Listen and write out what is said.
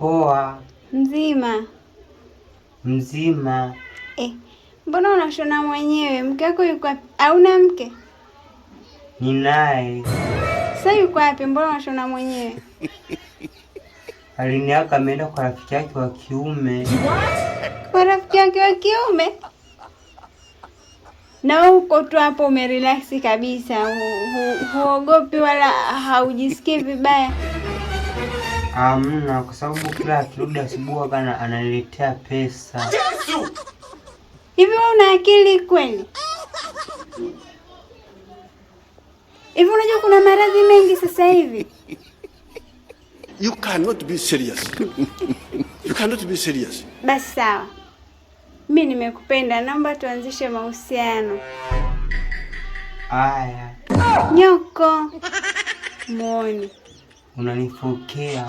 Poa. Mzima? Mzima. Eh, mbona unashona mwenyewe? Mke wako yuko wapi? Hauna mke? Ninaye. Sasa yuko wapi? Mbona unashona mwenyewe? Aliniaga ameenda kwa rafiki yake wa kiume. Kwa rafiki yake wa kiume? Na wewe uko tu hapo umerelax kabisa, huogopi wala haujisikii vibaya? Amna, kwa sababu kila akirudi asubuhi huwaga ananiletea pesa. Hivi wewe una akili kweli? Hivi unajua kuna maradhi mengi sasa hivi? You cannot be serious. You cannot be serious. Basi sawa, mi nimekupenda, naomba tuanzishe mahusiano. Aya. Nyoko muoni. Unanifokea.